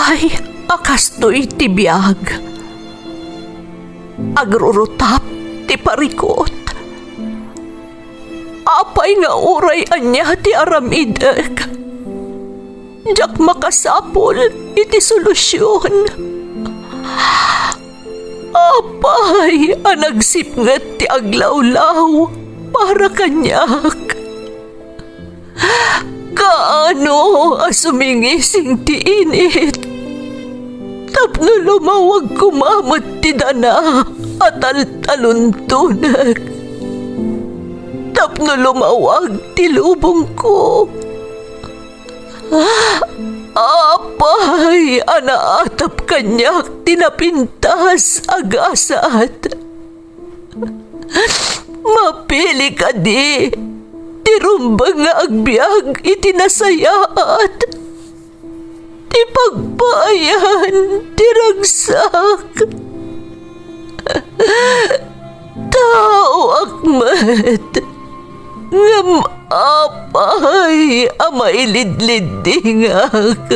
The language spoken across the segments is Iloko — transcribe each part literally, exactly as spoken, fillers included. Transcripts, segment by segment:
Ay, a kastoy ti biag. Agrurutap ti parikut. Apay nga uray ania ti aramidek, diak makasapul iti solusion. Apay a nagsipnget ti aglawlaw para kaniak? Kaano a sumingising ti init tapno lumawag koma met ti dana a taltaluntonek, tapno lumawag ti lubongko? Apay a naatap kaniak ti napintas a gasat? Mapili kadi ti rumbeng nga agbiag iti nasayaat, ti pagpaayan ti ragsak? Taoak met, ngem apay a mailidliddingak?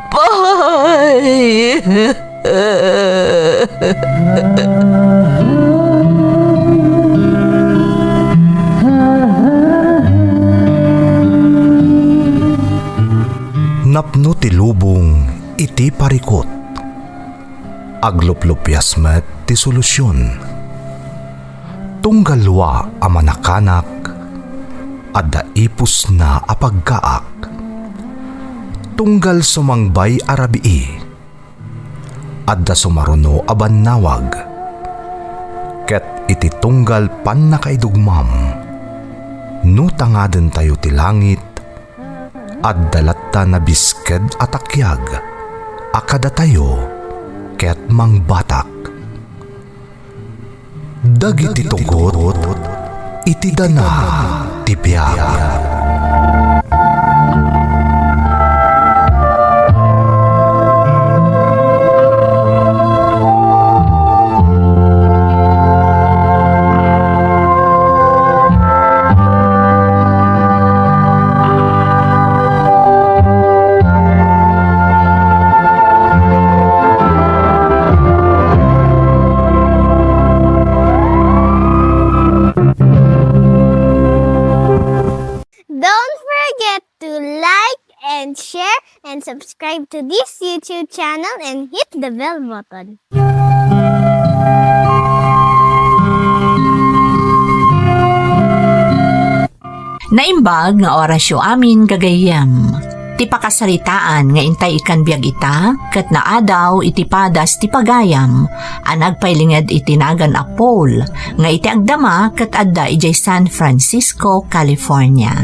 Apay! Napno ti lubong iti parikut. Agluplupias met ti solusion. Tunggal dua a manakanak, adda ipusna a pagkaak. Tunggal sumangbay a rabii, adda sumaruno a bannawag. Ket iti tunggal pannakaidugmam, no tangadentayo ti langit, adda latta nabisked a takiag a kadatayo ket mangbatak. Dagiti tugot iti dana ti biag. Don't forget to like and share and subscribe to this YouTube channel and hit the bell button. Naimbag nga orasyo amin, gagayyem. Ti pakasaritaan nga intay ikkan biag ita, ket naadaw iti padas ti pagayam a nagpailinged iti nagan a Paul, nga iti agdama ket adda idiay San Francisco, California.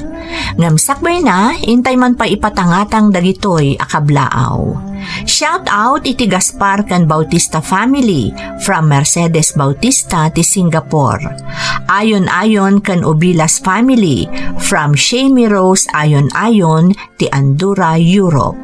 Ngem sakbayna, intay man pay ipatangatang dagitoy a kablaaw. Shout out iti Gaspar ken Bautista family from Mercedes Bautista ti Singapore. Ayon-ayon ken Ubilas family from Shamie Rose Ayon-ayon ti Andorra, Europe.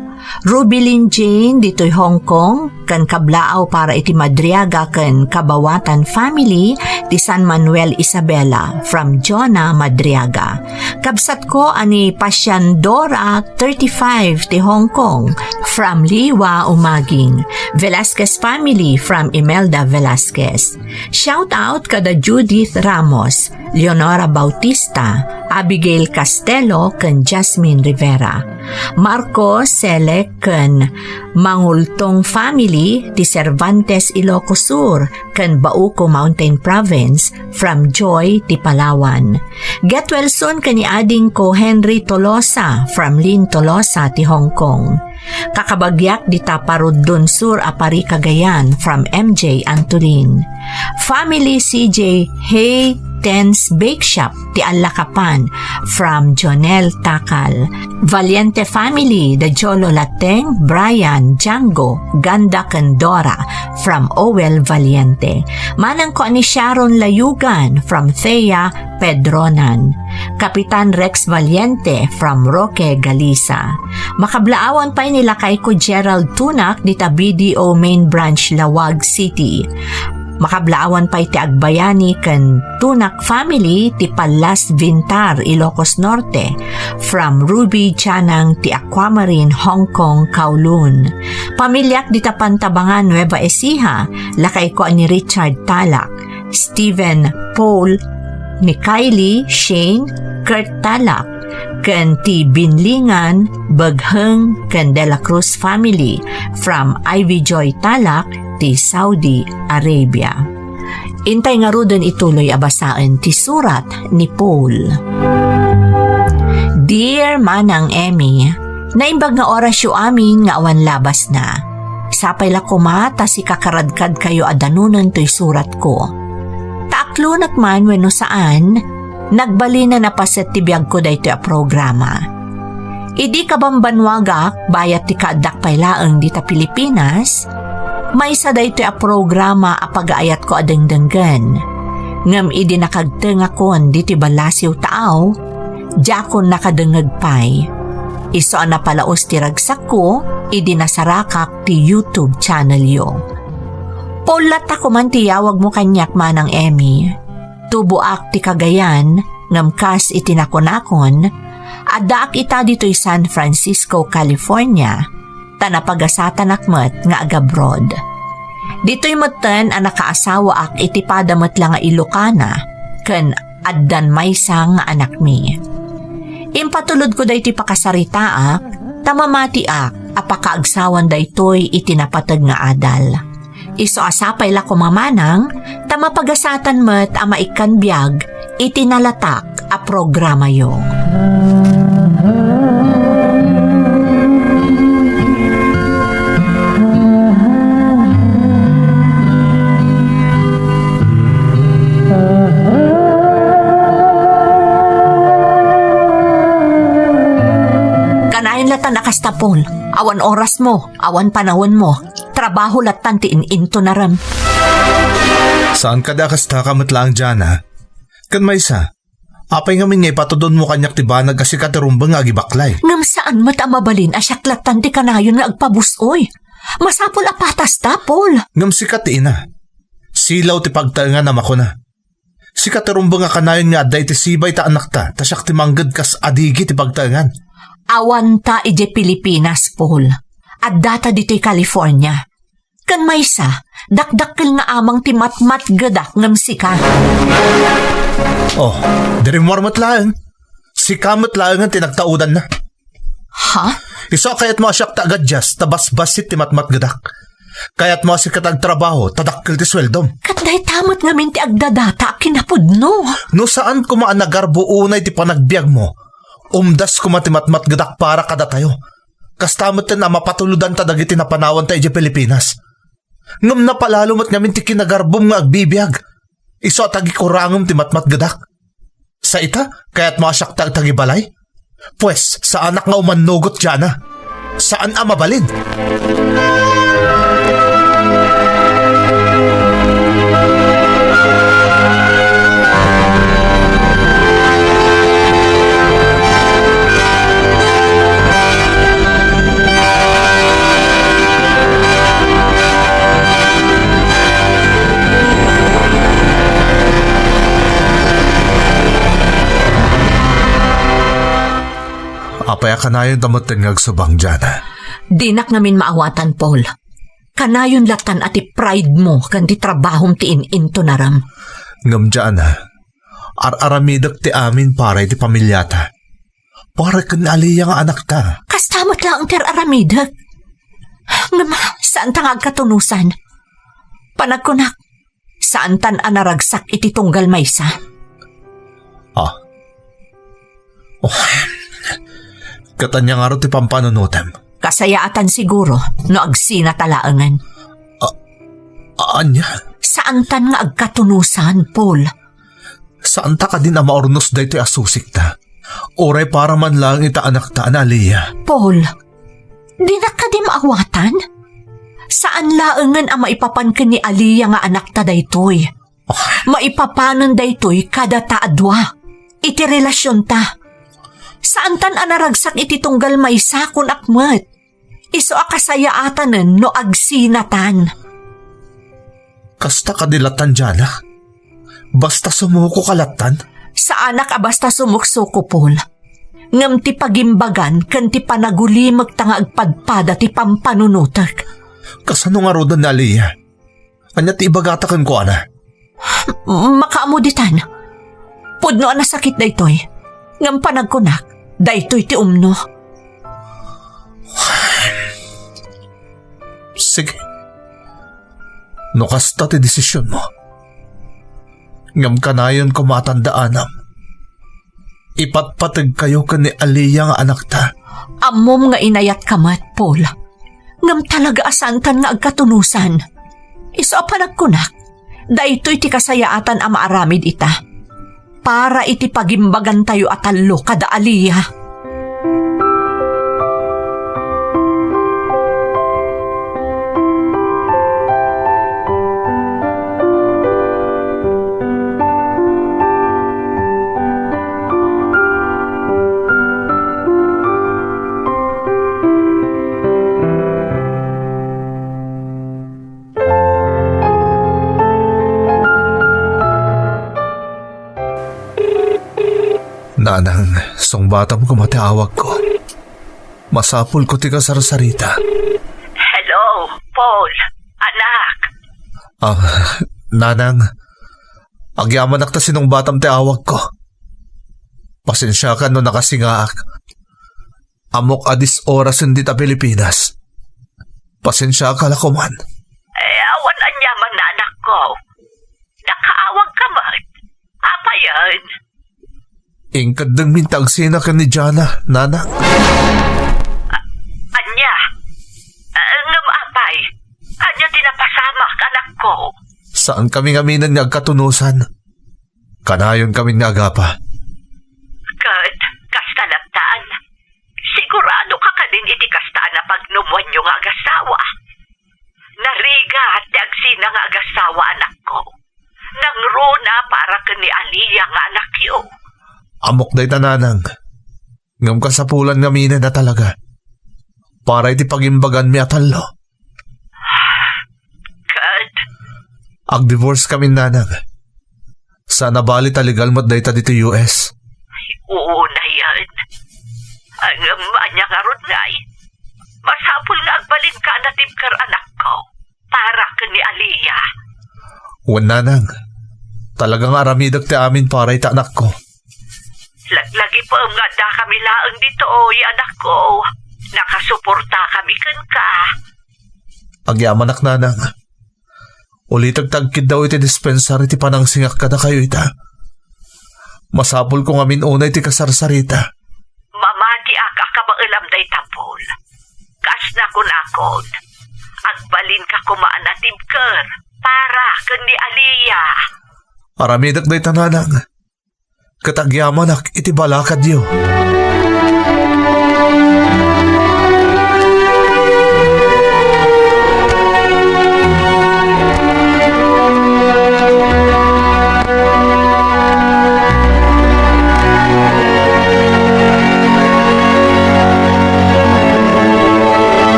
Rubilin Jane ditoy Hong Kong, ken kablaaw para iti Madriaga ken Kabawatan family ti San Manuel Isabela from Jonah Madriaga. Kabsatko a ni Pasian Dora, thirty-five, ti Hong Kong, from Liwa Umaging. Velasquez family from Imelda Velasquez. Shout out kada Judith Ramos, Leonora Bautista, Abigail Castelo, ken Jasmine Rivera. Marcos, Selec, ken Mangultong family ti Cervantes, Ilocos Sur, ken Bauco Mountain Province, from Joy ti Palawan. Get well soon ken ni adingko Henry Tolosa from Lynn Tolosa ti Hong Kong. Kakabagiak dita Paruddon Sur a Pari, Cagayan from M J Antolin. Family C J Hay Tens Bake Shop ti Allakapan from Jonel Takal. Valiente family, the Jolo Lateng, Brian, Django, Ganda ken Dora from Owel Valiente. Manangko ni Sharon Layugan from Thea Pedronan. Kapitan Rex Valiente from Roque, Galisa. Makablaawan pay ni lakayko Gerald Tunak dita B D O Main Branch, Laoag City. Makablaawan pay ti agbayani ken Tunak family ti Pallas Vintar, Ilocos Norte, from Ruby Chanang ti Aquamarine, Hong Kong, Kowloon. Pamiliak dita Pantabangan, Nueva Ecija, lakayko a ni Richard Talak, Steven, Paul, ni Kylie, Shane, Kurt Talak, ken ti Binlingan, Begheng, ken De La Cruz family from Ivy Joy Talak ti Saudi Arabia. Intay ngaruden ituloy a basaen ti surat ni Paul. Dear Manang Emmy, naimbag nga orasyo amin nga awan labasna. Sapay la koma ta sikakaradkadkayo a danunen toy suratko. Ta aklonek man wenno saan, nagbalinen a paset ti biagko daytoy a programa. Idi kabambannuagak, bayat ti kaaddak pay laeng dita Pilipinas, maysa daytoy a programa a pagaayatko a dengdenggen. Ngem idi nakagtengakon ditoy ballasiw taaw, diakon nakadengngeg pay. Isu a napalaos ti ragsakko idi nasarakak ti YouTube channelyo. Paul latta koman ti yawagmo kaniak, Manang Emmy. Tuboak ti Cagayan, ngem kas iti nakunakon, addaak ita ditoy San Francisco, California, ta napagasatanak met nga agabroad. Ditoy metten a nakaasawaak iti pada met la nga Ilocana, ken addan maysa nga anakmi. Impatulodko daytoy pakasaritaak, ta mamatiak a pakaagsawan daytoy iti napateg nga adal. Isu a sapay la koma manang, ta mapagasatan met a maikkan biag iti nalatak a programayo. Kanayon latan a kasta, Paul. Awan orasmo, awan panawenmo. Trabaho lattan ti in-intonarem. Saan kadi a kasta ka met laeng, Jana? Ken maysa, apay ngamin nga ipatudonmo kaniak ti banag a sika ti rumbeng nga agibaklay? Ngem saan met a mabalin a siak lattan ti kanayon nga agpabus-oy. Masapul a patasta, Paul. Ngem sika ti ina. Silaw ti pagtaengan a makuna. Sika ti rumbeng a kanayon nga adda iti sibay ta anakta, ta siak ti mangged kas adigi ti pagtaengan. Awanta idiay Pilipinas, Paul. Addata ditoy California. Ken maysa, dakdakkel nga amang ti matmatgedak ngem sika. Oh, di rimmuar met laeng. Sika met laengen ti nagtaudanna. Ha? Isu a kayatmo a siak ti agadias ta basbassit ti matmatgedak. Kayatmo a sika ti agtrabaho ta dakkel ti sueldom. Ket dayta met ngamin ti agdadata a kinapudno. No saan koma a nagarbo unay ti panagbiagmo, umdas koma ti matmatgedak para kadatayo. Kasta metten a mapatulodanta dagiti napanawanta idiay Pilipinas. Ngem napalalo met ngamin ti kinagarbom nga agbibiag. Isu a tagikurangem ti matmatgedak. Sa ita, kayatmo a siak ti agtagibalay? Pues, saanak nga umannugot, Jana. Saan a mabalin. Apay a kanayonta metten nga agsubang, Jana? Dinak ngamin maawatan, Paul. Kanayon lattan a ti pride mo ken ti trabahom ti in-intonarem. Ngem, Jana, ar-aramidek ti amin para iti pamiliata. Para ken ni Aliyah nga anakta. Kasta met laeng ti ar-aramidek. Ngem, saanta nga agkatunosan. Panagkunak, saantan a naragsak iti tunggal maysa. Ah. Oh. Ket ania ngarud ti pampanunotem? Kasayaatan siguro no agsinata laengen. A-, ania? Saantan nga agkatunosan, Paul. Saanta kadin a maurnos daytoy a susikta? Uray para man laeng ita anakta a ni Aliyah. Paul, dinak kadi maawatan? Saan laengen a maipapan ken ni Aliyah nga anakta daytoy. Maipapanen daytoy kadata a dua iti relasionta. Saantan a naragsak iti tunggal maysa, kunak met. Isu a kasayaatanen no agsinatan. Kasta kadi lattan, Jana? Basta sumuko ka lattan? Saanak a basta sumuksuko, Paul. Ngem ti pagimbagan ken ti panagulimekta nga agpadpada ti pampanunotek. Kasano ngaruden ni Aliyah? Ania ti ibagata kenkuana? Makaammo ditan. Pudno a nasakit daytoy. Ngem panagkunak, daytoy ti umno. Sige. No kasta ti desisionmo, ngem kanayon koma a tandaanam, ipatpategkayo ken ni Aliyah nga anakta. Ammom nga inayatka met, Paul. Ngem talaga a saankan nga agkatunosan. Isu a panagkunak, daytoy ti kasayaatan a maaramid ita. Para iti pagimbagantayo a tallo kada Aliyah. Nanang, sungbatam koma ti awagko. Masapulko ti kasarsarita. Hello, Paul, anak. Ah, Nanang, agyamanak ta sinungbatam ti awagko. Pasensiakan no nakasingaak. Ammok a dis oras dita Pilipinas. Pasensiaka la koman. Eh, awan aniaman, anakko. Nakaawagka met. Apayen? Inkeddengmin ti agsina ken ni Jana, Nanang. A-, ania? Ah, ngem apay, ania ti napasamak, anakko? Saankami ngaminen nga agkatunosan. Kanayonkami nga agapa. Ket kasta lattan, siguradoka kadin iti kasta a napagnumoanyo nga agasawa? Narigat ti agsina nga agasawa, anakko. Nangruna para ken ni Aliyah nga anakyo. Ammok dayta, Nanang. Ngem kasapulan ngaminen a talaga. Para iti pagimbaganmi a tallo. Ket? Agdivorce kami, Nanang. Saan a bali ta legal met dayta ditoy U S. Ay, unayen. Ngem ania ngarud ngay? Masapul nga agbalinka a natibker, anakko, para ken ni Aliyah. Wen, Nanang. Talaga nga aramidek ti amin para ita anakko. Laglagipem nga addakami laeng ditoy, anakko. Nakasuportakami kenka. Agyamanak, Nanang. Ulitek ta agkiddaw iti dispensar iti panangsingak kadakayo ita. Masapulko ngamin unay ti kasarsarita. Mamatiak a kabaelam dayta, Paul. Kas nakunakon, agbalinka koma a natibker para ken ni Aliyah. Aramidek dayta, Nanang. Ket agyamanak iti balakadyo.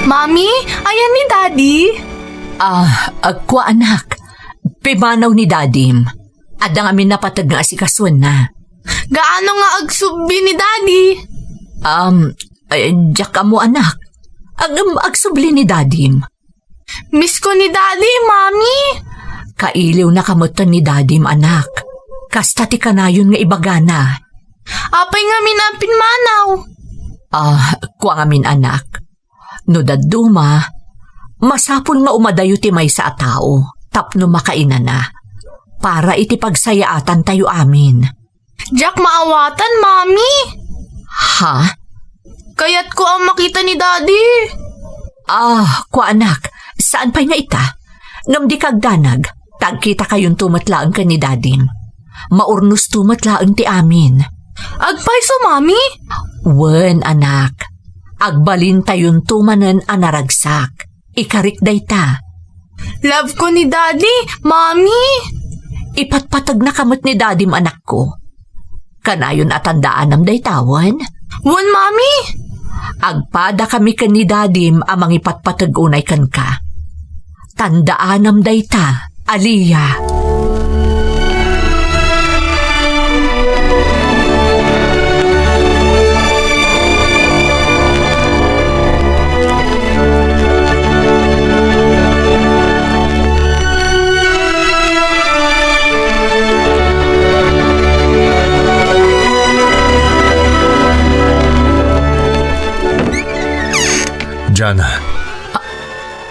Mami, ayan ni Daddy? Ah, agkua, anak. Pimanaw ni Dadim. Adda ngamin napateg nga asikasuenna. Gaano nga agsubli ni Daddy? Um, eh, diak ammo, anak. Ag-, um, agsubli ni Dadim. Miss ko ni Daddy, Mami. Kailiwna ka metten ni Dadim, anak. Kasta ti kanayon nga ibagana. Apay ngamin a pimmanaw? Ah, kua ngamin, anak. No dadduma, masapul nga umadayo ti maysa a tao tapno makainana para iti pagsayaatantayo amin. Diak maawatan, Mami. Ha? Kayatko a makita ni Daddy. Ah, kua, anak, saan pay nga ita? Ngem dika agdanag, ta agkitakayonto met laeng ken ni Dadim. Maurnosto met laeng ti amin. Agpayso, Mami? Wen, anak. Agbalintayonto manen a naragsak. Ikarik dayta. Love ko ni Daddy, Mami. Ipatpategnaka met ni Dadim, anakko. Kanayon a tandaanam dayta wen? Wen, Mami. Agpadakami ken ni Dadim a mangipatpateg unay kenka. Tandaanam dayta, Aliyah. Jana. Ah,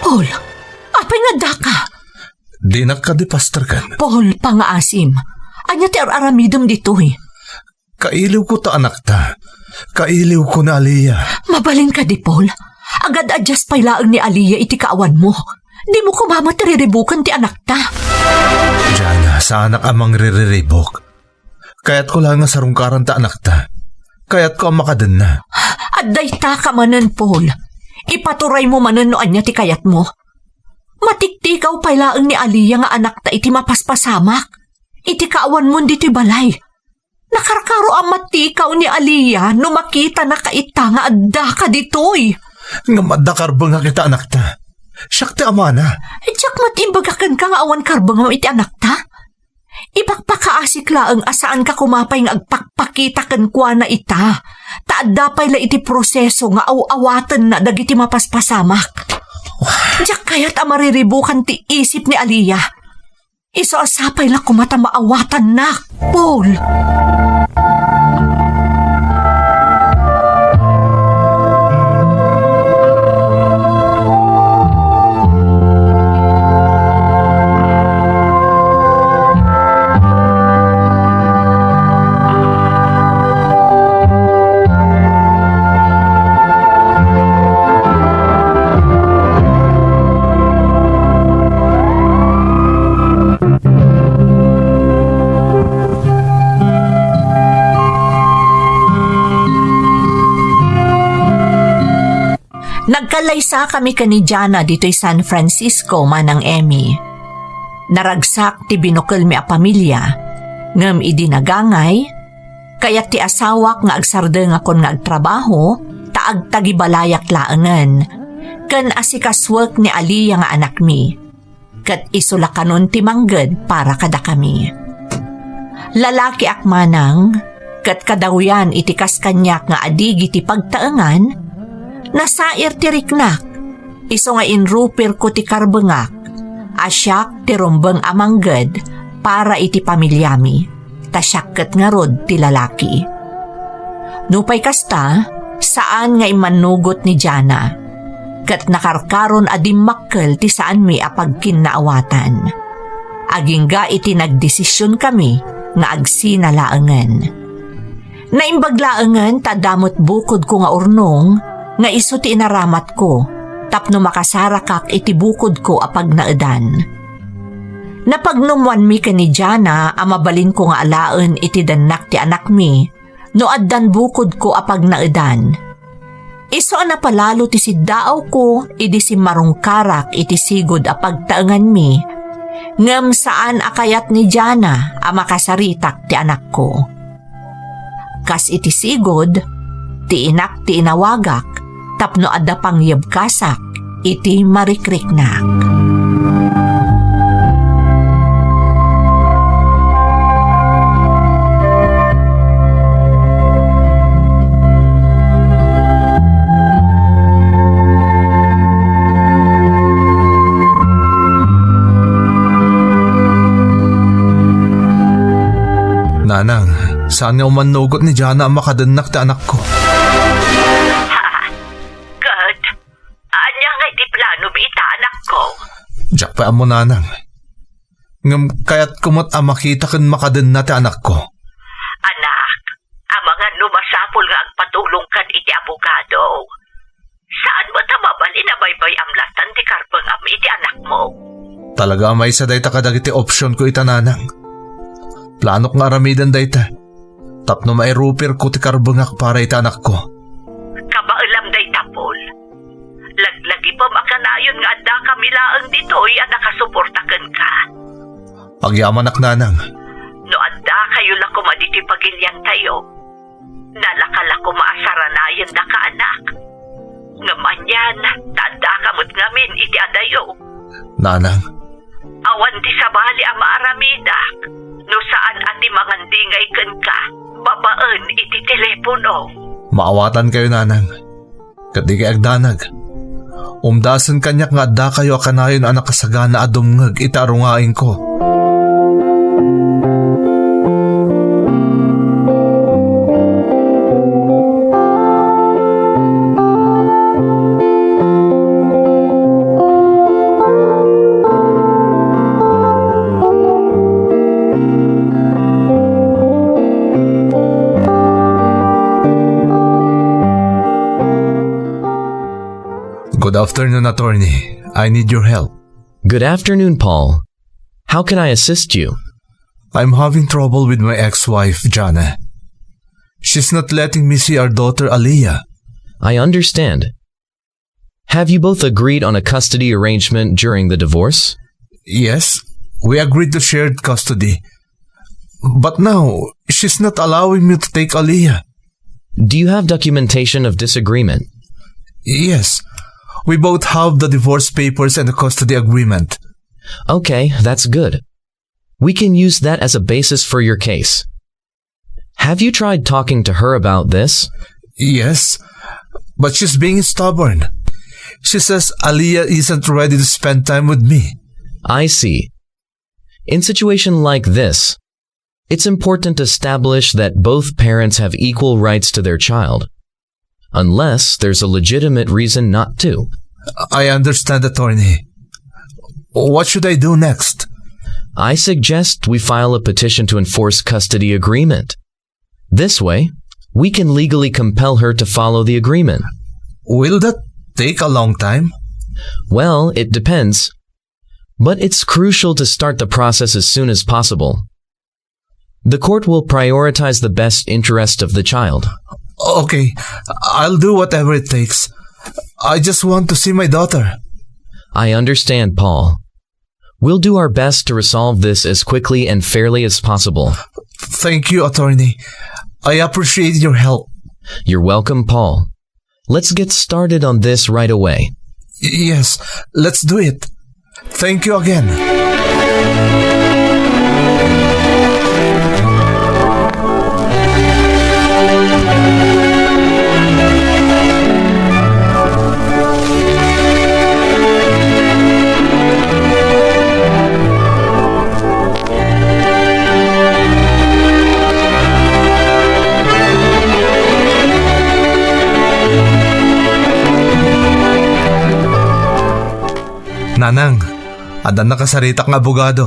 Paul, apay nga addaka? Dinak kadi, Pastor Ken. Paul, pangaasim. Ania ti ar-aramidem ditoy? Kailiwko ta anakta. Kailiwko ni Aliyah. Mabalin kadi, Paul? Agad-adias pay laeng ni Aliyah iti kaawanmo. Dimo koma met riribuken ti anakta. Jana, saanak a mangririribuk. Kayatko laeng nga sarungkaran ta anakta. Kayatko a makadenna. Adda itaka manen, Paul. Ipaturaymo manen no ania ti kayatmo. Matiktikaw pay laeng ni Aliyah nga anakta iti mapaspasamak. Iti kaawanmon ditoy balay. Nakarkaro a matikaw ni Aliyah no makitana ita nga addaka ditoy. Ngem adda karbengak ita anakta. Siak ti amana. Diak met imbaga kenka nga awan karbengam iti anakta. Ipakpakaasik laeng a saanka koma pay nga agpakpakita kenkuana ita, ta adda pay la iti proseso nga aw-awatenna dagiti mapaspasamak. Diak kayat a mariribukan ti isip ni Aliyah. Isu a sapay la koma ta maawatannak, Paul. Nagkallaysakami ken ni Jana ditoy San Francisco, Manang Emmy. Naragsak ti binukelmi a pamilia, ngem idi nagangay, kayat ti asawak nga agsardengakon nga agtrabaho ta agtagibalayak laengen, ken asikasuek ni Aliyah nga anakmi. Ket isu la kanon ti mangged para kadakami. Lalakiak manang, ket kadawyan iti kas kaniak nga adigi ti pagtaengan, nasair ti riknak, isu nga inrupirko ti karbengak, a siak ti rumbeng a mangged para iti pamiliami. Ta siak ket ngarud ti lalaki. Nupay kasta, saan nga immannugot ni Jana, ket nakarkaron a dimmakkel ti saanmi a pagkinnaawatan. Agingga iti nagdesisionkami nga agsina laengen. Naimbag laengen ta adda met bukodko nga urnong nga isu ti inaramatko tapno makasarakak iti bukodko a pagnaedan. Napagnumwanmi ken ni Jana a mabalinko nga alaen iti dennak ti anakmi no addan bukodko a pagnaedan. Isu a napalalo ti siddaawko idi simmarungkarak iti sigud a pagtaenganmi, ngem saan a kayat ni Jana a makasaritak ti anakko. Kas iti sigud, ti inak ti inawagak tapno adda pangyebkasak iti marikriknak. Nanang, saan nga umannugot ni Jana a makadennak ti anakko? Ha? Ket, ania nga iti plano mi ita, anakko? Diak pay ammo, Nanang. Ngem kayatko met a makita ken makadenna ti anakko. Anak, amangan no masapul nga agpatulongkan iti abogado. Saan met a mabalin a baybay-am latta ti karbengam iti anakmo. Talaga a maysa dayta kadagiti optionko ita, Nanang. Planok nga aramiden dayta tapno mairupirko ti karbengak para iti anakko. Kabaelam dayta, Paul. Laglagipem a kanayon nga addakami laeng ditoy a nakasuporta kenka. Agyamanak, Nanang. No addakayo la koma ditoy pagiliantayo, Nalaka la koma a saranayen daka, anak. Ngem anian, ta addaka met ngamin iti adayo. Nanang. Awan ti sabali a maaramidak no saan a ti mangandingay kenka babaen iti telepono. Maawatankayo, Nanang. Ket dikay agdanag. Umdasen kaniak nga addakayo a kanayon a nakasagana a dumngeg iti arungaingko. Good afternoon, attorney. I need your help. Good afternoon, Paul. How can I assist you? I'm having trouble with my ex-wife, Jana. She's not letting me see our daughter, Aliyah. I understand. Have you both agreed on a custody arrangement during the divorce? Yes, we agreed to shared custody. But now, she's not allowing me to take Aliyah. Do you have documentation of this agreement? Yes. We both have the divorce papers and the custody agreement. Okay, that's good. We can use that as a basis for your case. Have you tried talking to her about this? Yes, but she's being stubborn. She says Aliyah isn't ready to spend time with me. I see. In situation like this, it's important to establish that both parents have equal rights to their child, unless there's a legitimate reason not to. I understand, attorney. What should I do next? I suggest we file a petition to enforce custody agreement. This way, we can legally compel her to follow the agreement. Will that take a long time? Well, it depends. But it's crucial to start the process as soon as possible. The court will prioritize the best interest of the child. Okay, I'll do whatever it takes. I just want to see my daughter. I understand, Paul. We'll do our best to resolve this as quickly and fairly as possible. Thank you, attorney. I appreciate your help. You're welcome, Paul. Let's get started on this right away. Yes, let's do it. Thank you again. Nanang, adda nakasaritak nga abogado.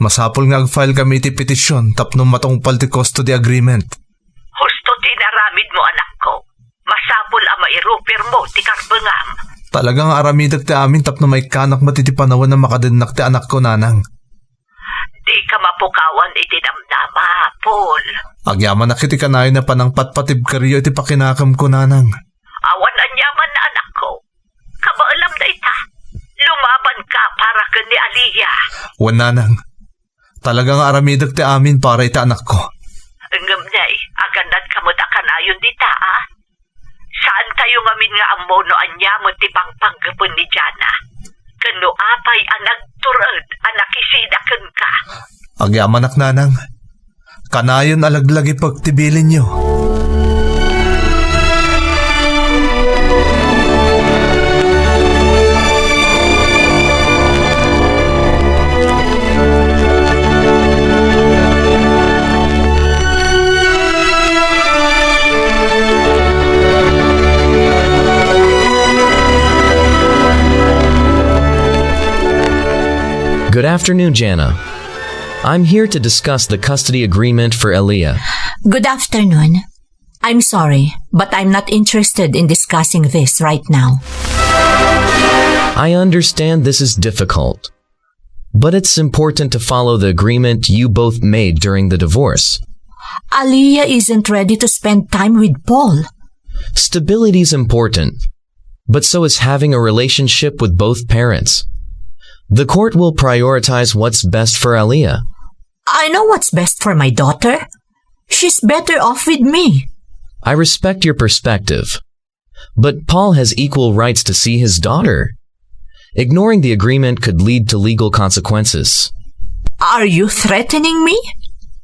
Masapul nga ag-file kami iti petisyon tapno matungpal ti custody agreement. Husto ti inaramidmo, anakko. Masapul a mairupirmo ti karbengam. Talaga nga aramidek ti amin tapno maikkanak met iti panawen a makadennak ti anakko, Nanang. Dika mapukawan iti namnama, Paul. Agyamanak iti kanayon a panangpatpatibkeryo iti pakinakemko, Nanang. Awan aniaman, anakko. Kabaelam dayta. Lumabanka para ken ni Aliyah. Wen, Nanang. Talaga nga aramidek ti amin para iti anakko. Ngem nay, agannadka met a kanayon dita, a? Saantayo ngamin nga ammo no ania met ti pangpanggepen ni Jana, ken no apay a nagtur-ed a nakisida kenka. Agyamanak, Nanang. Kanayon a laglagipek ti bilinyo. Good afternoon, Jana. I'm here to discuss the custody agreement for Aliyah. Good afternoon. I'm sorry, but I'm not interested in discussing this right now. I understand this is difficult, but it's important to follow the agreement you both made during the divorce. Aliyah isn't ready to spend time with Paul. Stability is important, but so is having a relationship with both parents. The court will prioritize what's best for Aliyah. I know what's best for my daughter. She's better off with me. I respect your perspective, but Paul has equal rights to see his daughter. Ignoring the agreement could lead to legal consequences. Are you threatening me?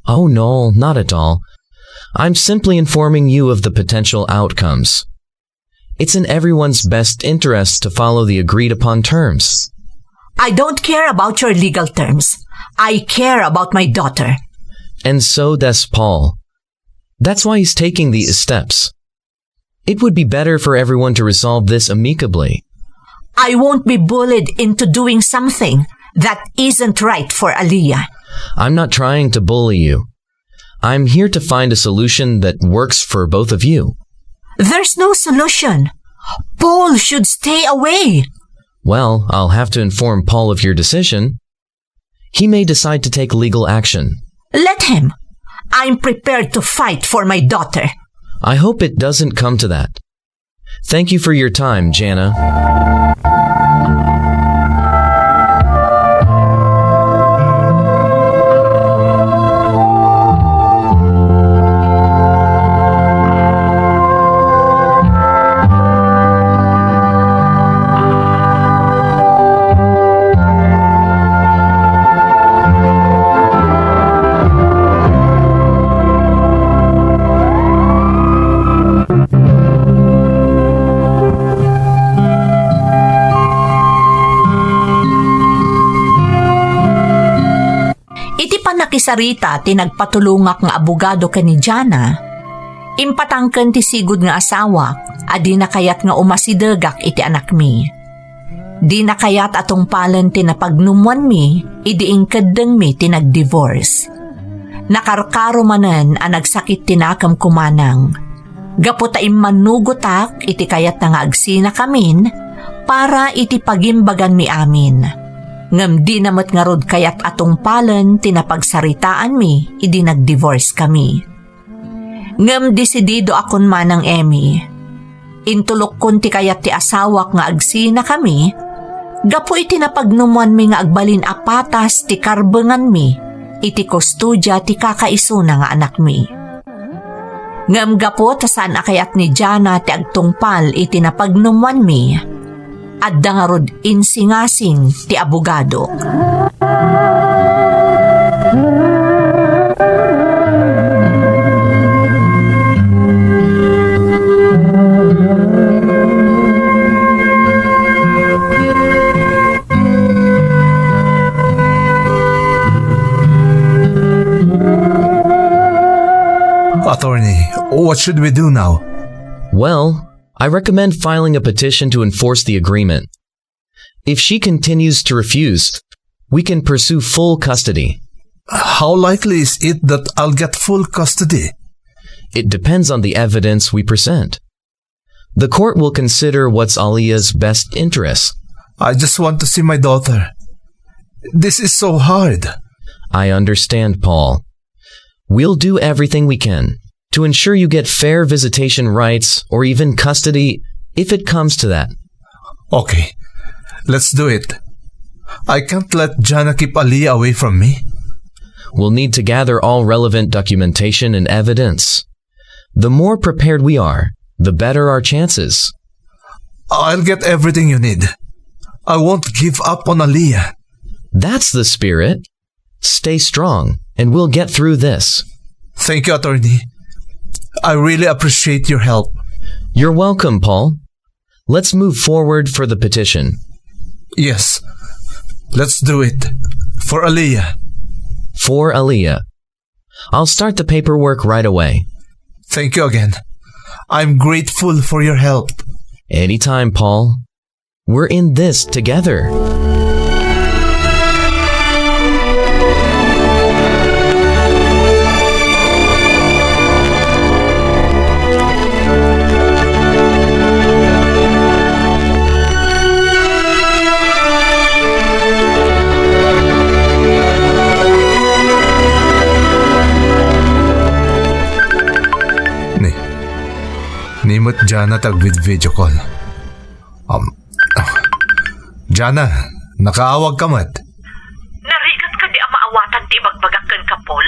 Oh no, not at all. I'm simply informing you of the potential outcomes. It's in everyone's best interest to follow the agreed upon terms. I don't care about your legal terms. I care about my daughter. And so does Paul. That's why he's taking these steps. It would be better for everyone to resolve this amicably. I won't be bullied into doing something that isn't right for Aliyah. I'm not trying to bully you. I'm here to find a solution that works for both of you. There's no solution. Paul should stay away. Well, I'll have to inform Paul of your decision. He may decide to take legal action. Let him. I'm prepared to fight for my daughter. I hope it doesn't come to that. Thank you for your time, Jana. Iti pannakisarita ti nagpatulongak nga abogado ken ni Jana, impatangken ti sigud nga asawak a dina kayat nga umasidegak iti anakmi. Dina kayat a tungpalen ti napagnummoanmi idi inkeddengmi ti nagdivorce. Nakarkaro manen a nagsakit ti nakemko manang. Gapu ta immannugotak iti kayatna nga agsinakamin para iti pagimbaganmi amin. Ngem dina met ngarud kayat a tungpalen ti napagsaritaanmi idi nagdivorce kami. Ngem desididoakon manang, Emmy. Intulokkon ti kayat ti asawak nga agsinakami gapu iti napagnummoanmi nga agbalin a patas ti karbenganmi iti kustodia ti kakaisuna nga anakmi. Ngem gapu ta saan a kayat ni Jana ti agtungpal iti napagnummoanmi, adda ngarud insingasing ti abogado. Attorney, what should we do now? Well, I recommend filing a petition to enforce the agreement. If she continues to refuse, we can pursue full custody. How likely is it that I'll get full custody? It depends on the evidence we present. The court will consider what's Aliyah's best interest. I just want to see my daughter. This is so hard. I understand, Paul. We'll do everything we can to ensure you get fair visitation rights or even custody if it comes to that. Okay, let's do it. I can't let Jana keep Aliyah away from me. We'll need to gather all relevant documentation and evidence. The more prepared we are, the better our chances. I'll get everything you need. I won't give up on Aliyah. That's the spirit. Stay strong, and we'll get through this. Thank you, Attorney. I really appreciate your help. You're welcome, Paul. Let's move forward for the petition. Yes. Let's do it. For Aliyah. For Aliyah. I'll start the paperwork right away. Thank you again. I'm grateful for your help. Anytime, Paul. We're in this together. Ni, ni met Jana ti agvid-video call. Um, Jana, nakaawag ka met? Narigat kadi a maawatan ti ibagbagak kenka, Paul?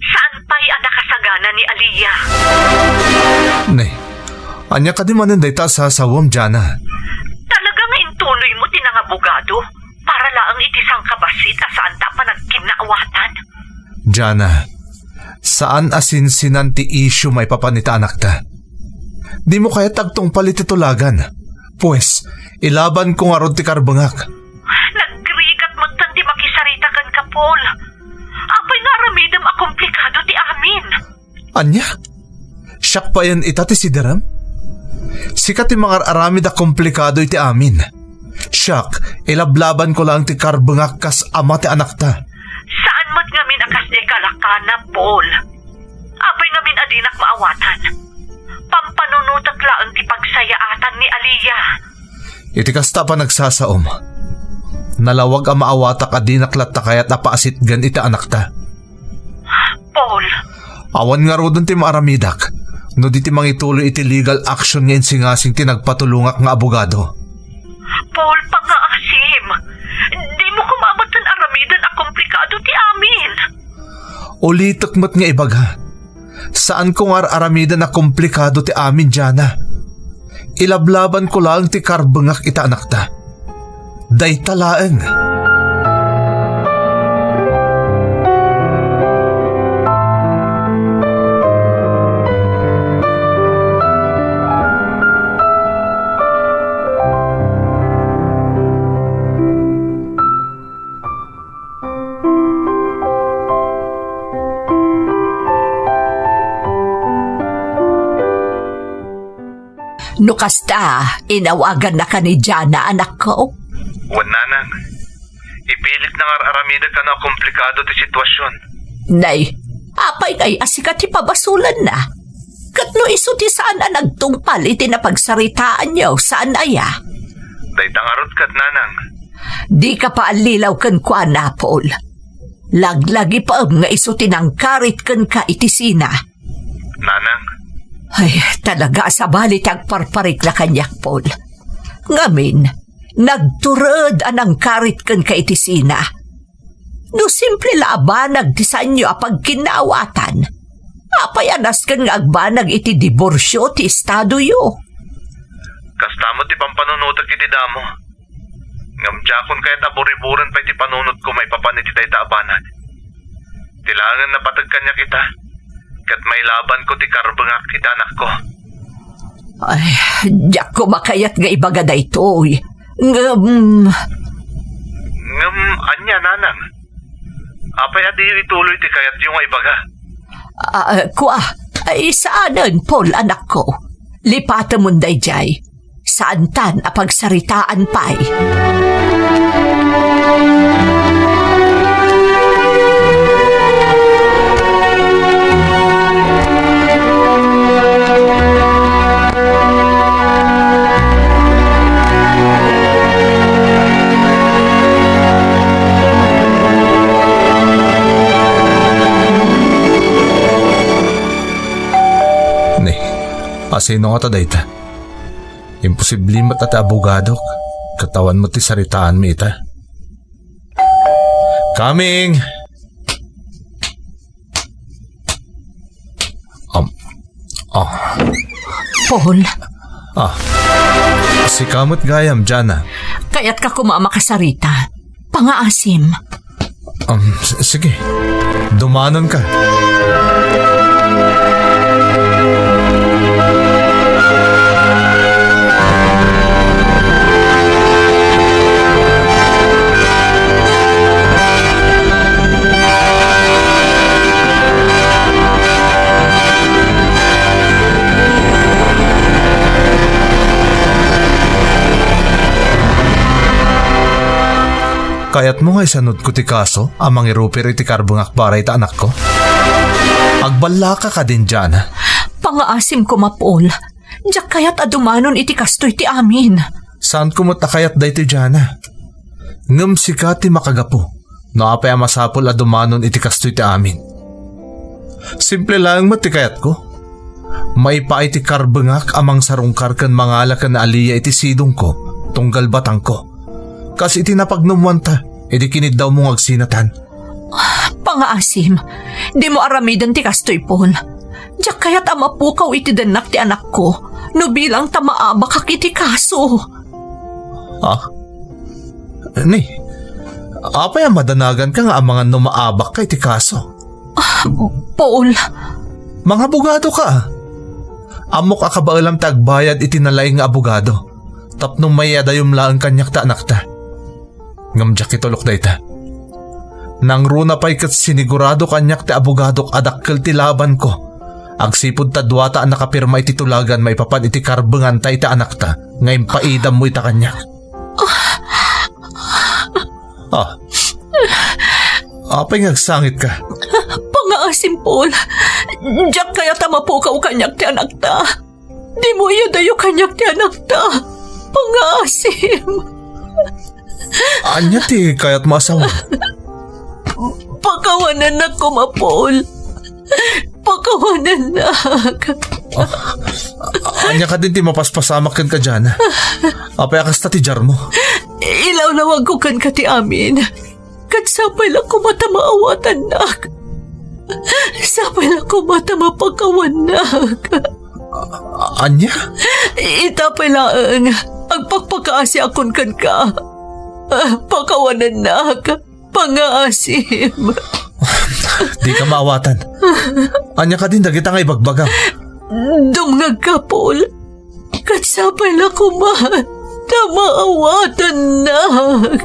Saan pay a nakasagana ni Aliyah? Ne, ania kadi manen dayta a sasawem, Jana? Talaga nga intuloymo ti nangabogado para laeng iti sangkabassit a saanta a panagkinnaawatan? Jana, saan a sinsinan ti isyu maipapan ita anakta. Dimo kayat agtungpal iti tulagan. Pues, ilabanko ngarud ti karbengak. Nagrigat metten ti makisarita kenka, Paul. Apay nga aramidem a komplikado ti amin? Ania? Siak payen ita ti siderem? Sika ti mangar-aramid a komplikado iti amin. Siak, ilablabanko laeng ti karbengak kas ama ti anakta. Saan met ngamin a kasdiay kalakana, Paul. Apay ngamin a dinak maawatan? Pampanunotek laeng ti pagsayaatan ni Aliyah. Iti kasta a panagsasaom, nalawag a maawatak a dinak latta kayat a paasitgen iti anakta. Paul. Awan ngaruden ti maaramidak no di ti mangituloy iti legal action nga insingasing ti nagpatulongak nga abogado. Paul, pangaasim. Dimo koma metten aramiden a komplikado ti amin. Ulitek met nga ibaga, saanko nga ar-aramiden a komplikado ti amin, Jana. Ilablabanko laeng ti karbengak ita anakta. Dayta laeng. No kasta, inawagannaka ni Jana, anakko? Wen, nanang. Ipilitna nga ar-aramidek kano a komplikado ti situasion. Nay, apay ngay a sika ti pabasolanna? Ket no isu ti saan a nagtungpal iti napagsaritaanyo, saan aya? Dayta ngarud ket, nanang. Dika paallilaw kenkuana, Paul. Laglagipem nga isu ti nangkarit kenka iti Sina. Nanang. Ay, talaga a sabali ti agparparikla kaniak, Paul. Ngamin, nagtured a nangkarit kenka iti Sina. No simple la a banag ti saanyo a pagkinnaawatan, apay a nasken nga agbanag iti diborsio ti estadoyo? Kasta met ti pampanunotek iti damo. Ngem diakon kayat a buriburen pay ti panunotko maipapan iti dayta a banag. Ti laengen napateg kaniak ita, ket mailabanko ti karbengak iti anakko. Ay, diak koma kayat nga ibaga daytoy. Ngem... Ngem ania, nanang? Apay a diyo ituloy ti kayatyo nga ibaga? Ah, kua, ay, saanen, Paul, anakko. Lipatemon daydiay. Saantan a pagsaritaan pay. Ne, asino ngata dayta? Imposible met a ti abogadok, ket awan met ti saritaanmi ita. Coming! Um, ah. Paul. Ah. Sika met gayam, Jana. Kayatka koma a makasarita. Pangaasim. Um, s-, sige. Dumanonka. Kayatmo nga isanudko ti kaso a mangiruper iti karbengak para ita anakko? Agballaka kadin, Jana. Pangaasim koma, Paul. Diak kayat a dumanon iti kastoy ti amin. Saanko met a kayat daytoy, Jana. Ngem sika ti makagapu no apay a masapul a dumanon iti kastoy ti amin. Simple laeng met ti kayatko. Maipaay ti karbengak a mangsarungkar ken mangala ken ni Aliyah iti sidongko tunggal batangko, kas iti napagnumoanta idi kiniddawmo nga agsinatan. Pangaasim, dimo aramiden ti kastoy, Paul. Diak kayat a mapukaw iti dennak ti anakko no bilang ta maabakak iti kaso. Ah? Ni, apay a madanaganka nga amangan no maabakka iti kaso? Paul. Mangabogado ka. Ammok a kabaelam ti agbayad iti nalaing nga abogado tapno mayadayom laeng kaniak ti anakta. Ngem diak itulok dayta. Nangruna pay ket sinigurado kaniak ti abogadok a dakkel ti labanko. Agsipud ta duata a nakapirma iti tulagan maipapan iti karbenganta iti anakta nga impaidammo ita kaniak. Ah. Apay nga agsangitka? Pangaasim, Paul. Diak kayat a mapukaw kaniak ti anakta. Dimo iyadayo kaniak ti anakta. Pangaasim. Ania ti kayatmo a sawen? Pakawanennak koma, Paul. Pakawanennak. Ah, ania kadin ti mapaspasamak kenka, Jana? Apay a kasta ti diarmo? Ilawlawagko kenka ti amin. Ket sapay la koma ta maawatannak. Sapay la koma ta mapakawannak. A-, ania? Ita pay laeng, agpakpakaasiakon kenka. Pakawanennak. Pangaasim. Dika maawatan. Ania kadin dagita nga ibagbagam? Dumngegka, Paul. Ket sapay la koma ta maawatannak.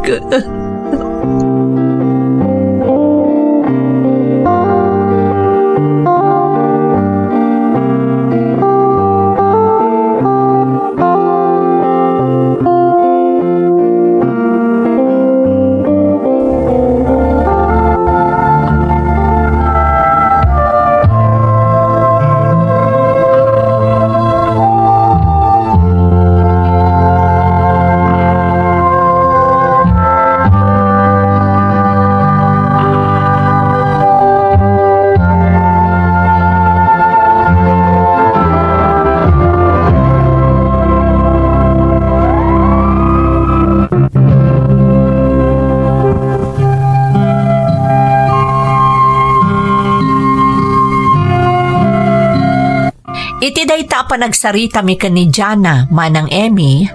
Iti dayta a panagsaritami ken ni Jana, Manang Emmy,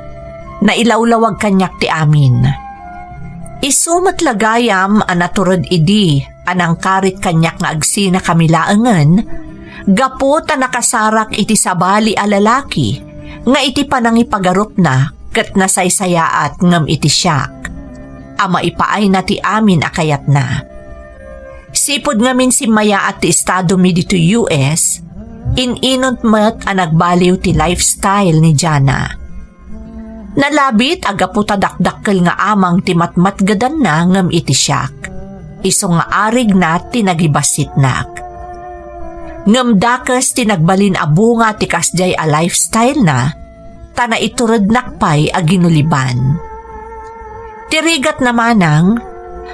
nailawlawag kaniak ti amin. Isu met la gayam a natured idi a nangkarit kaniak nga agsinakami laengen, gapu ta nakasarak iti sabali a lalaki nga iti panangipagarupna ket nasaysayaat ngem iti siak a maipaayna ti amin a kayatna. Sipud ngamin simmayaat ti estado mi ditoy U S, in-inut met a nagbaliw ti lifestyle ni Jana. Nalabit a gapu ta dakdakkel nga amang ti matmatgedanna ngem iti siak, isu nga arigna ti nagibassitnak. Ngem dakes ti nagbalin a bunga ti kasdiay a lifestyle-na, ta naiturednak pay a ginuliban. Ti rigatna manang,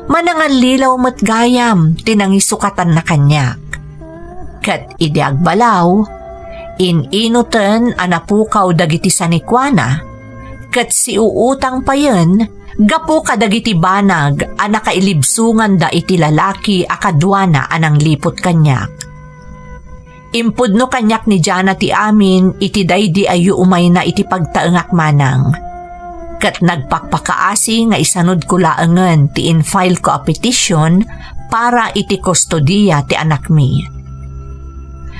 manangallilaw met gayam ti nangisukatanna kaniak. Ket idi agbalaw, in-inuten a napukaw dagiti sanikuana, ket siuutang payen gapu kadagiti banag a nakailibsonganda iti lalaki a kaduana a nangliput kaniak. Impudno kaniak ni Jana ti amin iti daydi a yuumayna iti pagtaengak manang. Ket nagpakpakaasi nga isanudko laengen ti in-file ko a petition para iti kustodiya ti anakmi.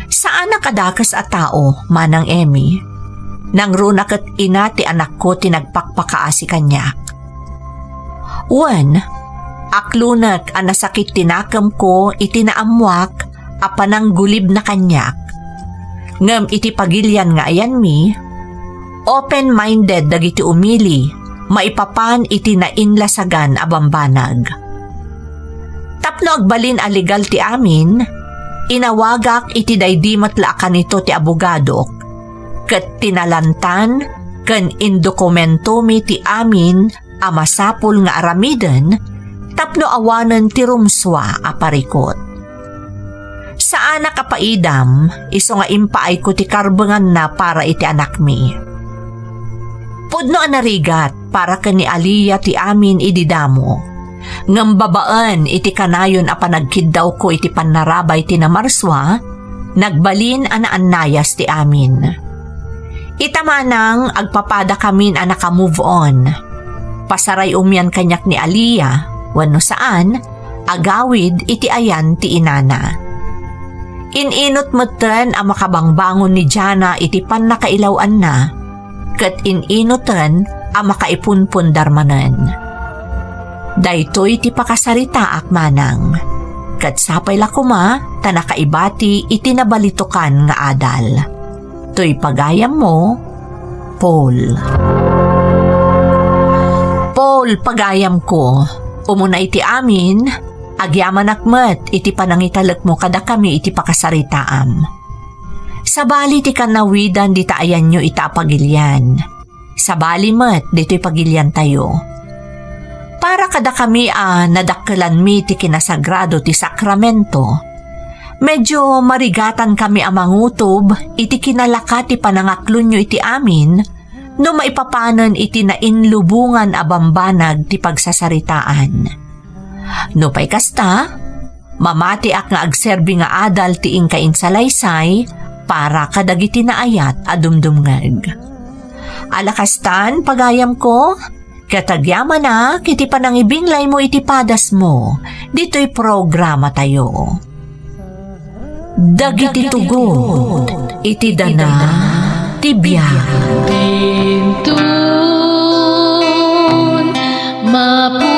Saanak a dakes a tao, Manang Emmy. Nangruna ket ina ti anakko ti nagpakpakaasi kaniak. Wen, aklunek a nasakit ti nakemko iti naammoak a pananggulibna kaniak. Ngem iti pagilian nga ayanmi, open-minded dagiti umili maipapan iti nainlasagan a bambanag. Tapno agbalin a legal ti amin, inawagak iti daydi met la a kanito ti abogadok, ket tinalantan ken indokumentomi ti amin a masapul nga aramiden tapno awanen ti rumsua a parikut. Saanak a paidam, isu nga impaayko ti karbenganna para iti anakmi. Pudno a narigat para ken ni Aliyah ti amin idi damo. Ngem babaen iti kanayon a panagkiddawko iti pannarabay ti namarsua, nagbalin a naannayas ti amin. Ita manang agpapadakamin a naka-move on. Pasaray-umian kaniak ni Aliyah, wenno saan, agawid iti ayan ti inana. In-inut metten a makabangbangon ni Jana iti pannakailaw-anna, ket in-inuten a makaipunpundar manen. Daytoy ti pakasaritaak manang. Ket sapay la koma ta nakaibati iti nabalitokan nga adal. Toy pagayammo, Paul. Paul, pagayamko, umuna iti amin, agyamanak met iti panangitalekmo kadakami iti pakasaritaam. Sabali ti kanawidan dita ayanyo ita a pagilian. Sabali met ditoy pagiliantayo. Para kadakami a nadakkelanmi ti kinasagrado ti sakramento, medyo marigatankami a mangutob iti kinalaka ti panangaklonyo iti amin no maipapanen iti nainlubongan a bambanag ti pagsasaritaan. Nupay kasta, mamatiak nga agserbi nga adal ti inka insalaysay para kadagiti naayat a dumdumngeg. Ala kastan, pagayamko, ket agyamanak iti panangibinglaymo iti padasmo ditoy programatayo. Dagiti tugot iti dana ti biag. Dintun, mapu-